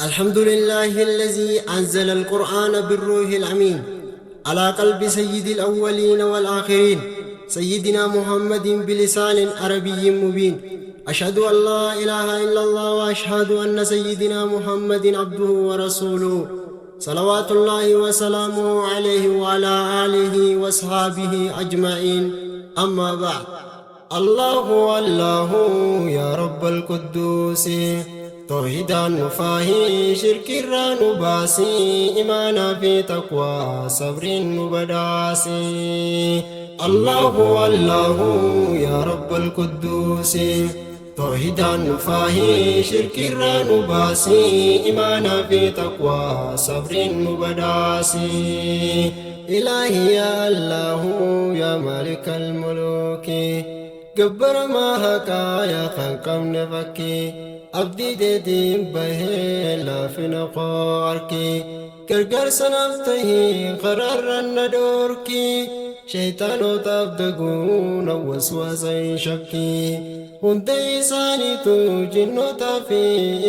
الحمد لله الذي أنزل القرآن بالروح الأمين على قلب سيد الأولين والآخرين سيدنا محمد بلسان عربي مبين. أشهد أن لا إله إلا الله وأشهد أن سيدنا محمد عبده ورسوله صلوات الله وسلامه عليه وعلى آله وأصحابه أجمعين. أما بعد، الله الله يا رب القدوس، توحيدا نفاهي شرك نباسي، إيمانا في تقوى صبر نبداسي. الله الله يا رب القدوس، توحيدا نفاهي شرك نباسي، إيمانا في تقوى صبر نبداسي. إلهي يا الله يا مالك الملوك، جبر ما هكا يا خنقم نفكي، أبدي ديدين به لا في نقاركي، كرقر سنفته قرار ندوركي، شيطان تبدقون وسواسا شكي، هندي سانيتو جنوتا في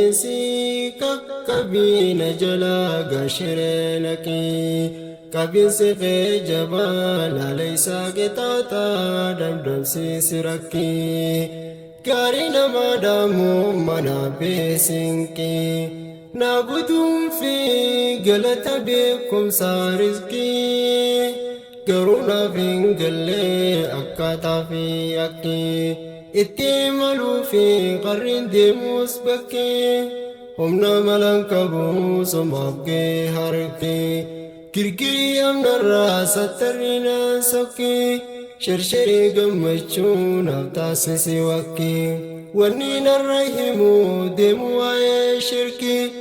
إنسي، ككبين جلا قشرينكي، qabinsi kee jabaa laaleysaa qixaaxaa damdamsiisi rakkii, gaarii nama daamuu mana beesinqii, naa guduunfi galata beekumsaa rizqii, garuu naaf hin gallee akkaataa fi akkii itti maluu fi qarriin deemuus bakkee, humna malan qabu somaaf gee harkee. Girgirii amnarraa sattarriina sokkee, shirshirii gammachuu naaf taasisi wakkee, wanni narra himu deemu waa'ee shirkii,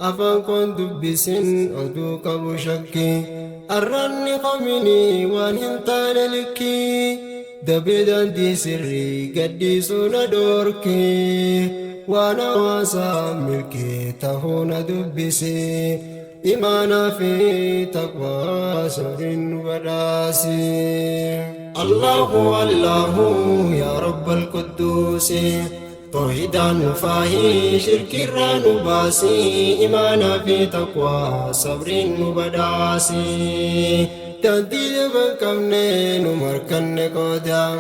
afaan koon dubbisin oduu qabu shakkii, arranni qaminii waan hin taane likkii, dabee daandii sirrii gaddisuu na dhoorkee, waan hawaasaa milkee tahuu na dubbisee. إيمانا في تقوى سر وداسي. الله الله يا رب القدوس، توحيدا نفاهي شرك نباسي، إيمانا في تقوى صبر بداسي. تدي بكمنين مركن قدام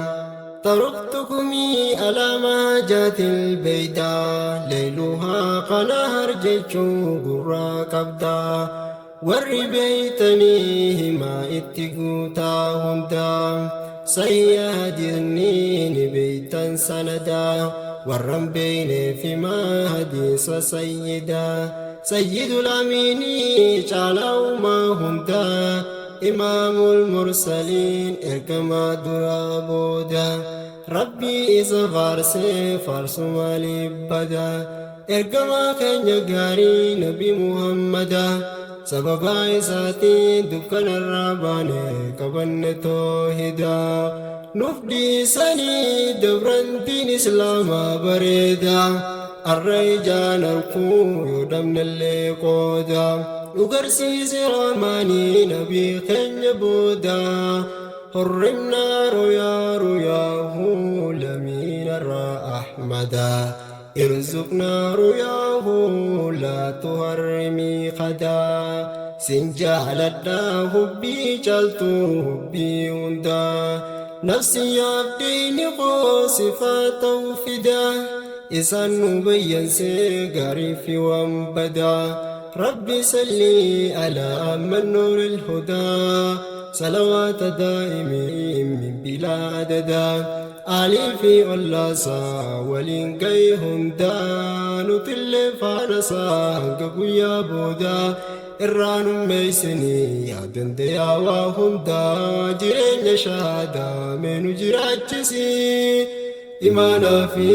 تركتكمي على ما جات البيدا، ليلها قنهر جيشو غرا قبدا، warri beeytanii himaa itti guutaa hundaa, sayya hadiisni ni beeytan sanadaa, warran beeyneef himaa hadiisa sayyidaa, sayyidul amiinii caalaa uumaa hundaa, imaamul mursaliin ergamaa duraa booda, rabbii isa faarsee faarsu maaliif bada, ergamaa keenya gaarii nabi muhammada, sababaa isaatiin dukkanarraa baane qabanne toohidaa, nuuf dhiisanii dabrantiin islaamaa bareeda, arra ijaan arkuu yoo dhabnellee qooda, nu garsiise rahmaanii nabii keenya booda, حرمنا رؤيا رؤياه لمن أحمدا، ارزقنا رؤياه لا تهرمي خدا، سنجالدا حبي جلتو حبي هندا، نفسي عبدين صفات فدا، إسان نبين سيغاري في وانبدا، ربي سلي على من نور الهدى، صلوات دائمين من بلا عددا، علي في الله ولين كي هندا، نطل فانسا قبويا بودا، irraan meeysanii yaa dandayaa waa hundaa, jireenya shahaadaa meenu jiraachisi, imaanaa fi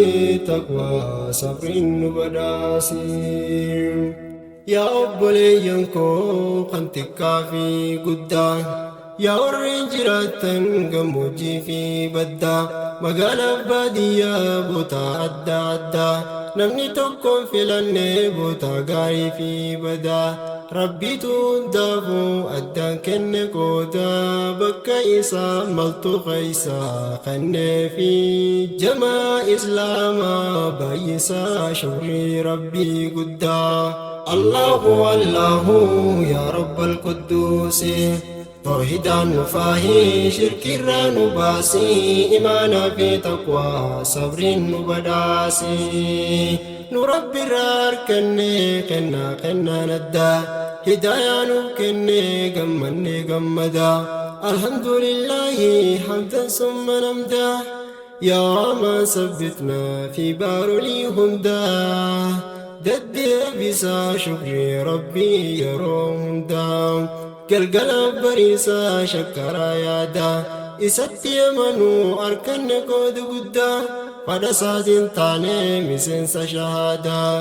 taqwaa sabriin nu badhaasi. Yaa obboleeyyan koo kan xiqqaa fi guddaa, yaa warreen jiraattan gammoojjii fi baddaa, magaalaa baadiyyaa bootaa adda addaa, namni tokkoon filanne bootaa gaarii fi badaa, rabbiitu hundaafuu addaan kenne qoodaa, bakka isaa maltu keeysaa kennee fi jamaa islaamaa baay'isaa shukrii rabbii guddaa. Allahu Allahu yaa Rabbal Qudduusi tawhidaan nu faahi shirkirraa nu baasi imaanaa fi taqwaa sabriin nu badhaasi nu Rabbirraa arkanne kennaa kennaan addaa hidaayaa nuuf kenne gammanne gammadaa alhamdulillaahi hamdan summa namdaa yaa man sabbitna fi baarolii hundaa deddeebisaa shukrii Rabbii yeroo hundaa galgala bariisaa shakkaraa yaadaa isatti amanuu arkanne qooda guddaa fadha isaatiin taane miseensa shahaadaa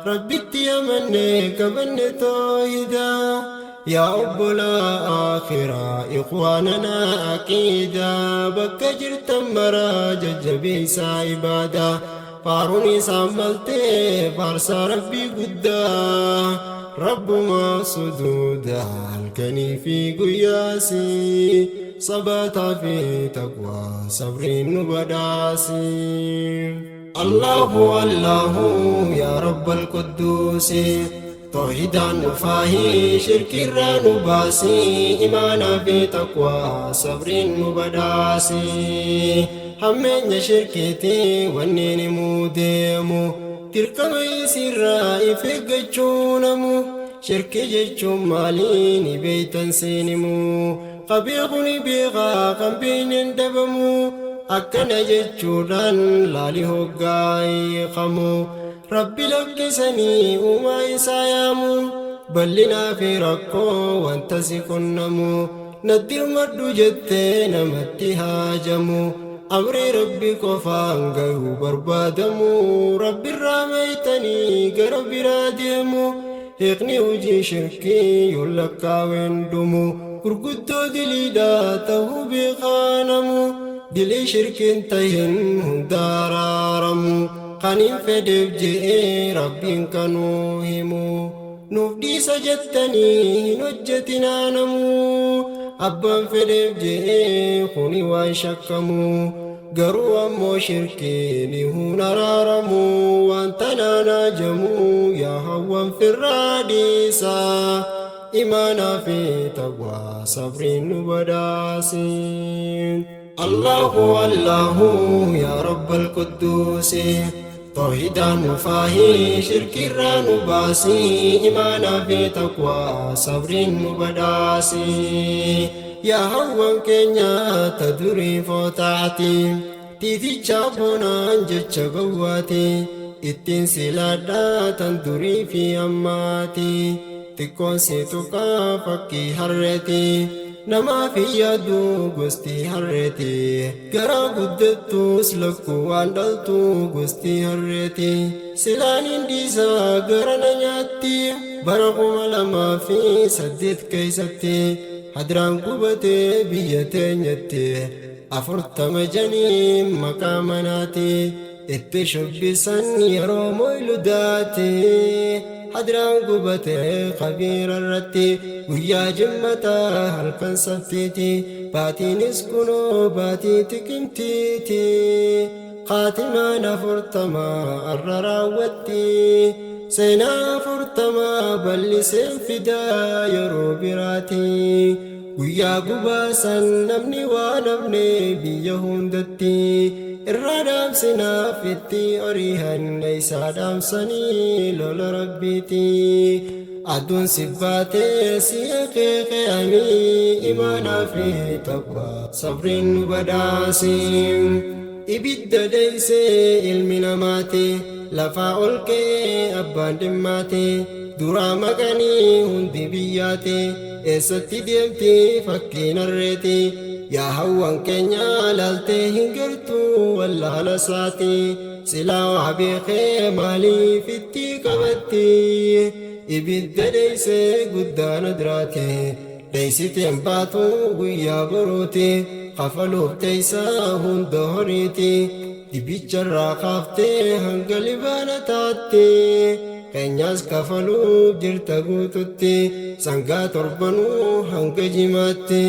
Rabbitti amanne qabanne toohidaa yaa obbolaa akhiraa ikhwaananaa aqiidaa bakka jirtan maraa jajjabeessaa ibaadaa faaruun isaan maltee faarsaa Rabbii guddaa Rabbumaa suduuda halkanii fi guyyaasi sabaataa fi taqwaa sabriin nu badhaasi. Allahu Allahu yaa Rabbal Qudduusi tawhidaan nu faahi shirkirraa nu baasi imaanaa fi taqwaa sabriin nu badhaasi. Hammeenya shirkiiti wanni himuu deemu dirqama isirraa if eeggachuu namu shirki jechuun maalii ni beeytan siinimu qabeeku ni beekaa kan beeynen dhabamu akkana jechuudhaan laali hoggaa hiikamu Rabbi lakkisanii uumaa isaa yaamu bal'inaa fi rakkoo wanta si qunnamu natti hirmadhu jettee namatti haajamu amri Rabbi qofaan gahuu barbaadamu Rabbirraa meeytanii gara biraa deemu hiikni hojii shirkii yoon lakkaaween dhumu gurguddoo diliidhaa ta'uu beekaanamu dilii shirkiin tahin hunda araaramu kan hin fedheef je'ee Rabbiin kanuu himu nuuf dhiisa jettanii hin hojjetinaa namu abbaan fedheef je'ee kuni waan shakkamu garuu ammoo shirkiin hun araaramu waan tanaan hajamu yaa hawwan firraa dhiisaa imaanaa fi taqwaa sabriin nu badhaasi. Allahu Allahu yaa Rabbal Qudduusi tawhidaan nu faahi shirkirraa nu baasi imaanaa fi taqwaa sabriin nu badhaasi. Yaa hawwan keenya ta durii footaati tiiticha bonaan jecha gowwaati ittiin silaadhaa tan durii fi ammaati xiqqoon si tuqaa fakkii harreeti namaaf hin yaaddu gosti harreeti garaa guddattus lakkuu waan dhaltu gosti harreeti silaan hin dhiisaa gara na nyaatti bara 2008 keessatti hadraan gubatee biyya teenyatti 40 janii maqaa manaati itti shubbisan yeroo moyludaati hadraan gubatee kabiira irratti guyyaa jimmataa halkan sabtiiti baatiinis kunoo baatii tiqimtiiti kaatimaan 40 arra raawwatti seenaa 40 bal'iseen fidaa yeroo biraati guyyaa gubaasan namni waan hafne biyya hundatti irraa dhaamsinaaf itti oriihan isaa dhaamsanii lola Rabbiiti aduun si baatee si akeeke'anii imaanaa fi taqwaa sabriin nu badhaasi. Ibidda deeysee ilmi namaati lafaa ol ka'ee abbaan dhimmaati duraa maqanii hundi biyyaati eessatti deemti fakkiin harreeti yaa hawwan keenya laaltee hin gartuu wallaala isaati silaa waa beekee maaliif itti qabatti ibidda deeysee guddaa nadraati dheeysiteen baatu guyyaa boruuti kafaluuf teeysaa hunda horiiti dibicharraa kaaftee hanga libaana taatti keenyaas kafaluuf jirta guututti sangaa torbanuu hanga jimaatti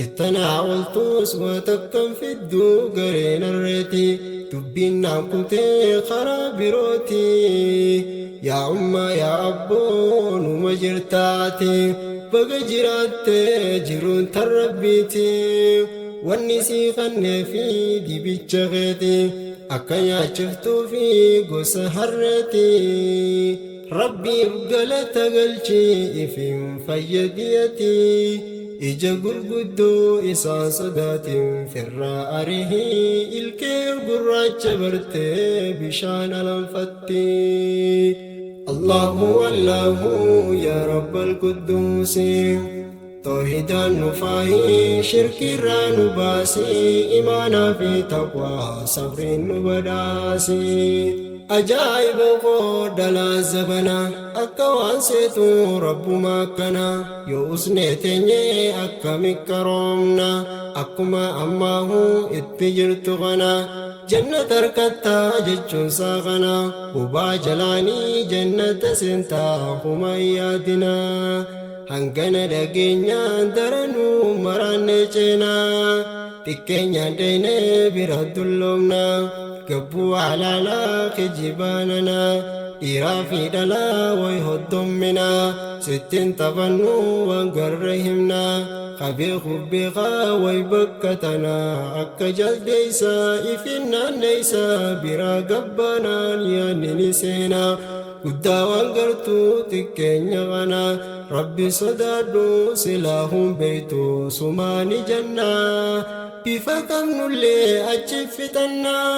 ittanaa oltuus waa takkan fidduu gareen harreeti dubbiin naan kutee karaa birooti. Yaa ummaa yaa abboo numa jirtaati. Baga jiraatte jiruun tan rabbiiti. Wanni sii kannee fi dibicha keeti. Akka nyaachiftuu fi gosa harreeti. Rabbiif galata galchii ifin fayyadiyati. Ija gurguddoo isaan sodaatin firraa arihii ilkee gurraacha bartee bishaan alanfatti. Allahu Allahu yaa Rabbal Qudduusi. Tawhidaan nu faayi shirkiirraa nu baasi imaanaa fi taqwaa sabriin nu badhaasi. Ajaa'iba koo dhalaa zabana akka waan seetu rabbuma akkana yoo usnee teenye akkami qaroomna akkuma ammaahu itti jirtu kana jannata harkattaa jechuun isaa kana bobaa jalaanii jannata seentaa huma hin yaadinaa. Hangana dhageenyaan daranuu maraannee ceenaa xiqqeenyaan dheeynee bira dulloomna gabbuu halaalaa kijibaanana dhiiraa fi dhalaa way hoddommina sittin taphannu waan garre himna ka beekuuf beekaa way bakka tana akka jaldeeysa ifin naanneysa biraa gabbaanaan yaanni ni seena Guddaa waan gartuu xiqqeenya kana Rabbi sodaadhu silaa hun beektu sumaani jannaa Bifa qabnullee achi fixannaa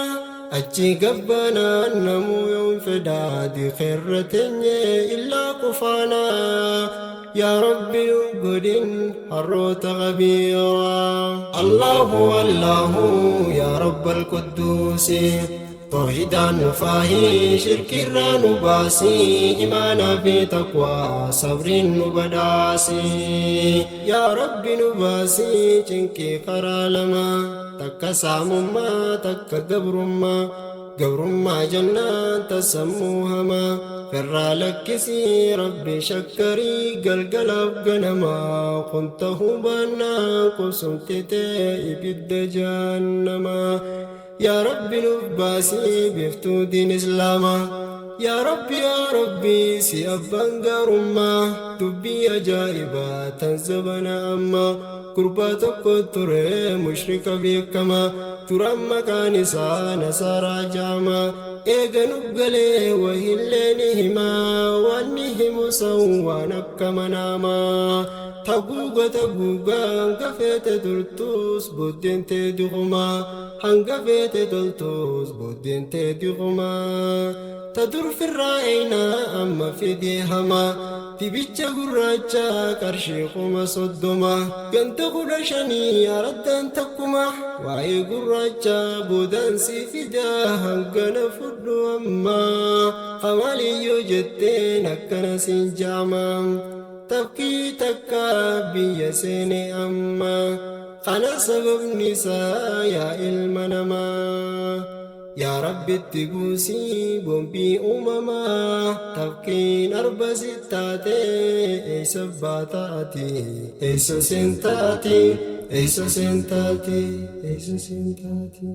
Achi gabbaanaan namuu yoom fedhaa Dikeerra teenye illaa kufaanaa Yaa Rabbi nu godhin harroota kabiiraa Allahu Allahu yaa Rabbal Qudduusi Tawhidaan nu faahi shirkiirraa nu baasi imaanaa fi taqwaa sabriin nu badhaasi yaa rabbi nu baasi cinqii karaa lama takka saamummaa takka gabrummaa gabrummaa jennaan ta sammuu hamaa firraa lakkisii rabbi shakkarii galgalaaf ganamaa kun tahuu baannaan qubsumti tee ibidda jahannamaa Yaa Rabbi nuuf baasii biftuu diin islaamaa Yaa Rabbi yaa Rabbi si abbaan gaarummaa Dubbii ajaa'ibaa tan zabana ammaa Gurbaa tokko ture mushrika beekamaa Duraan maqaan isaa Nasaaraa ja'amaa Eega nuuf galee wahillee ni himaa Waan ni himu san waan akka manaamaa Taguuga taguuga hanga feete turtus booddeen tee diquma hanga feete toltus booddeen tee diquma ta dur firraa eeyna amma fidee hama dibicha gurraacha qarshii 30,000 ganda 15 araddaan takkuma waa'ee gurraacha boodaan sii fida hangana fudhu amma kamaaliyyoo jetteen akkana siin ja'ama. Tafkii takka biyya seene amma kana sababni isaa yaa ilma namaa yaa rabbitti buusii bombii uumamaa tafkiin arba si taate eessa baata ati eessa seenta ati eessa seenta ati eessa seenta ati.